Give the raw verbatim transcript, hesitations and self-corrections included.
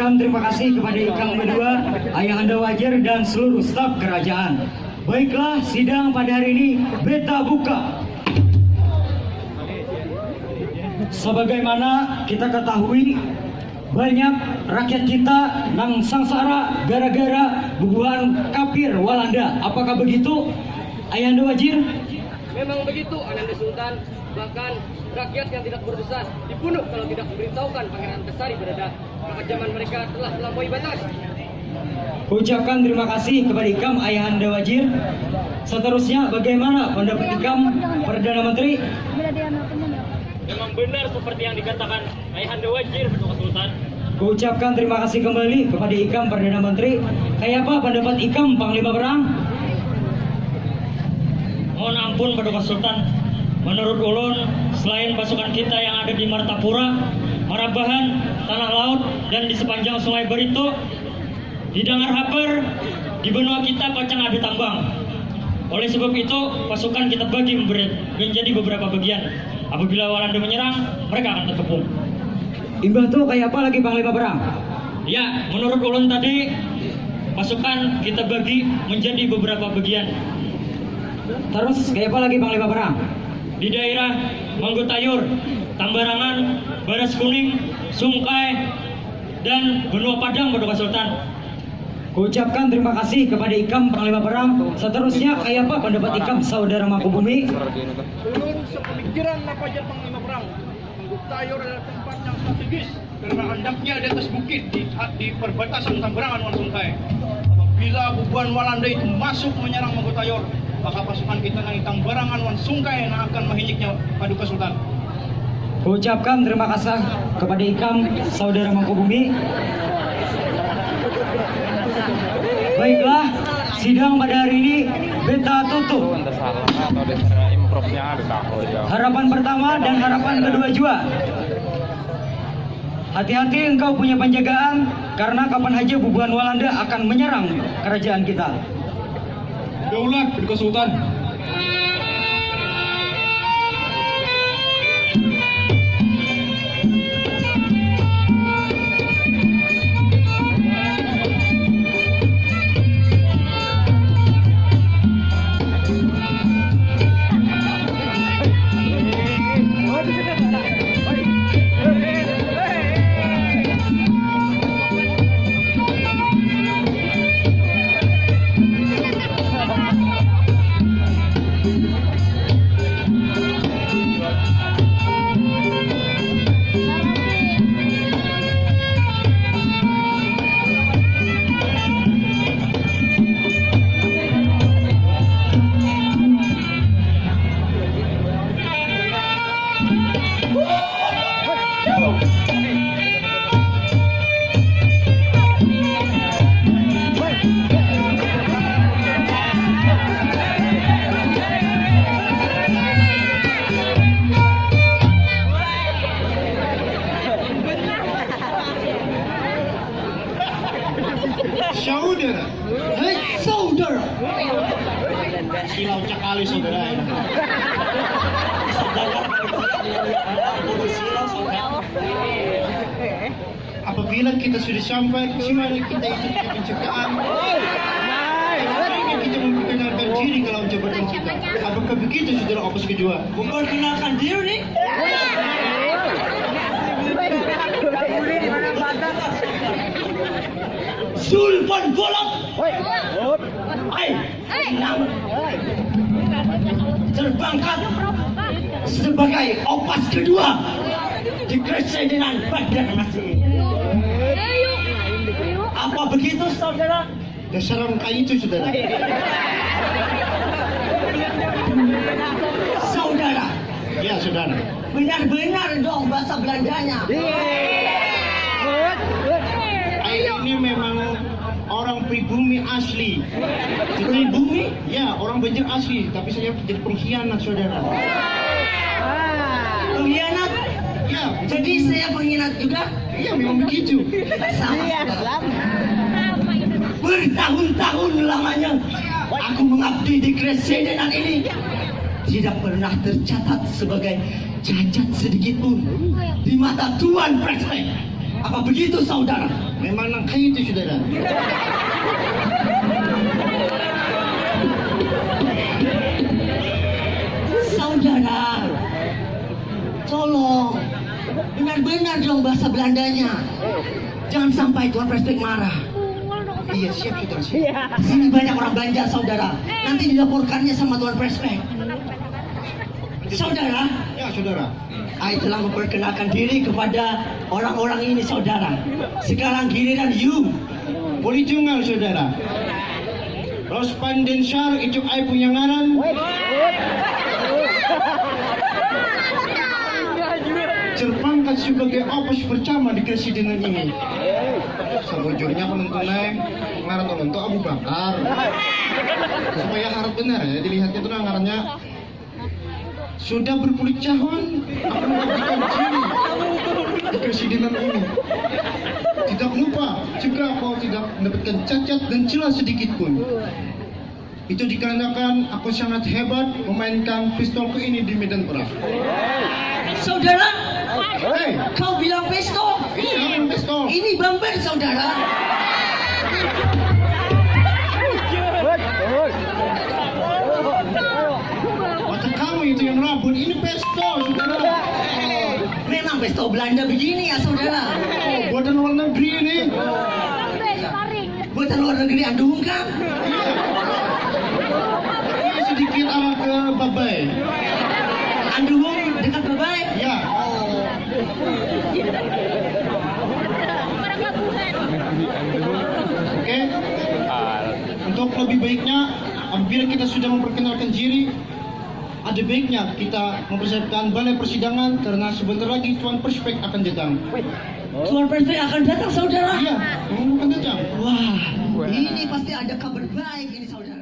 Terima kasih kepada ikam berdua, Ayahanda Wazir dan seluruh staf kerajaan. Baiklah, sidang pada hari ini beta buka. Sebagaimana kita ketahui, banyak rakyat kita nang sangsara gara-gara bubuhan kafir Walanda. Apakah begitu, Ayahanda Wazir? Memang begitu, Ananda Sultan. Bahkan rakyat yang tidak berdosa dibunuh kalau tidak memberitahukan Pangeran Antasari Berada. Maka zaman mereka telah melampaui batas. Ucapkan terima kasih kepada ikam, Ayahanda Wazir. Seterusnya, bagaimana pendapat ikam, Perdana Menteri? Memang benar seperti yang dikatakan Ayahanda Wazir, Paduka Sultan. Ucapkan terima kasih kembali kepada ikam, Perdana Menteri. Kayapa pendapat ikam, Panglima Perang? Mohon ampun, Paduka Sultan. Menurut ulun, selain pasukan kita yang ada di Martapura, Marabahan, Tanah Laut, dan di sepanjang Sungai Barito, didangar habar di benua kita pacang ada tambang. Oleh sebab itu, pasukan kita bagi memberi-, menjadi beberapa bagian. Apabila Walanda menyerang, mereka akan terkepung. Imbah tu, kaya apa lagi, Panglima Perang? Ya, menurut ulun tadi, pasukan kita bagi menjadi beberapa bagian. Terus, kaya apa lagi, Panglima Perang? Di daerah Manggotayur, Tambarangan, Baras Kuning, Sungkai, dan Benua Padang, Paduka Sultan. Kuucapkan terima kasih kepada ikam, Panglima Perang. Seterusnya, kaya apa pendapat ikam, Saudara Mangkubumi? Ulun sepemikiran napa jar Panglima Perang. Manggotayur adalah tempat yang strategis karena andaknya di atas bukit di, di perbatasan Tambarangan wan Sungkai. Apabila bubuhan Walanda itu masuk menyerang Manggotayur, maka pasukan kita nang di Tambarangan wan Sungkai nang akan mahinyiknya, Paduka Sultan. Kuucapkan terima kasih kepada ikam, Saudara Mangkubumi. Baiklah, sidang pada hari ini beta tutup. Itu entah salah atau dasar improve-nya ada tahu aja. Harapan pertama dan harapan kedua jua. Hati-hati engkau punya penjagaan, karena kapan haja bubuhan Walanda akan menyerang kerajaan kita. Daulat, Paduka Sultan. Saudara. Hei, saudara. Silau cakali, saudara. Apabila kita sudah sampai, di mana kita itu punya penciptaan? Kita memperkenalkan diri kalau jabatan kita. Apakah begitu, saudara Opus kedua? Memperkenalkan diri? Sulpan Bolot. Hai, nang terpangkat sebagai opas kedua di Kresidenan Banjarmasin. Apa begitu, saudara? Dasar orang kayak itu, saudara. Saudara. Ya, saudara. Benar-benar dong bahasa Belandanya. Saya ini memang orang pribumi asli. Pribumi? Ya, orang Banjar asli, tapi saya jadi pengkhianat, saudara. Pengkhianat? Ya. Jadi saya pengkhianat juga? Iya, memang begitu. Sama. Bertahun-tahun lamanya aku mengabdi di Kresidenan ini, tidak pernah tercatat sebagai cacat sedikit pun di mata Tuan Presiden. Apa begitu, saudara? Memang nang kayak itu, saudara. Saudara, tolong benar-benar dong bahasa Belandanya. Jangan sampai Tuan Prespek marah. Iya, siap, saudara, siap. Di sini banyak orang Banjar, saudara. Nanti dilaporkannya sama Tuan Prespek. Saudara, Ya, saudara. I telah memperkenalkan diri kepada orang-orang ini, saudara. Sekarang giliran you. Boleh junggal, saudara. Rospan Densar, itu ai punya ngaran. Terpangkat sebagai opus pertama di Kresidenan ini. Sebujurnya penonton naik ngaran ulun tuh Abu Bakar. Supaya harap benar ya dilihatnya tuh ngarannya sudah berpuluh tahun aku mengabdikan diri di Kresidenan ini. Tidak lupa juga aku tidak mendapatkan cacat dan celah sedikit pun. Itu dikarenakan aku sangat hebat memainkan pistolku ini di medan perang. Saudara, Hei, kau bilang pistol? Iya, pistol. Ini bumper, saudara. Mata kamu itu yang rabun, ini pistol, saudara. Memang pistol Belanda begini ya, saudara. Oh, buatan luar negeri ini. Buatan luar negeri, anduhung kan? Ini sedikit arah ke Babai. Anduhung dekat Babai. Ya. Oke. Untuk lebih baiknya, apabila kita sudah memperkenalkan diri, ada baiknya kita mempersiapkan balai persidangan karena sebentar lagi Tuan Perspek akan datang. Tuan Prespek akan datang, saudara. Iya, akan datang. Wah, ini pasti ada kabar baik ini, saudara.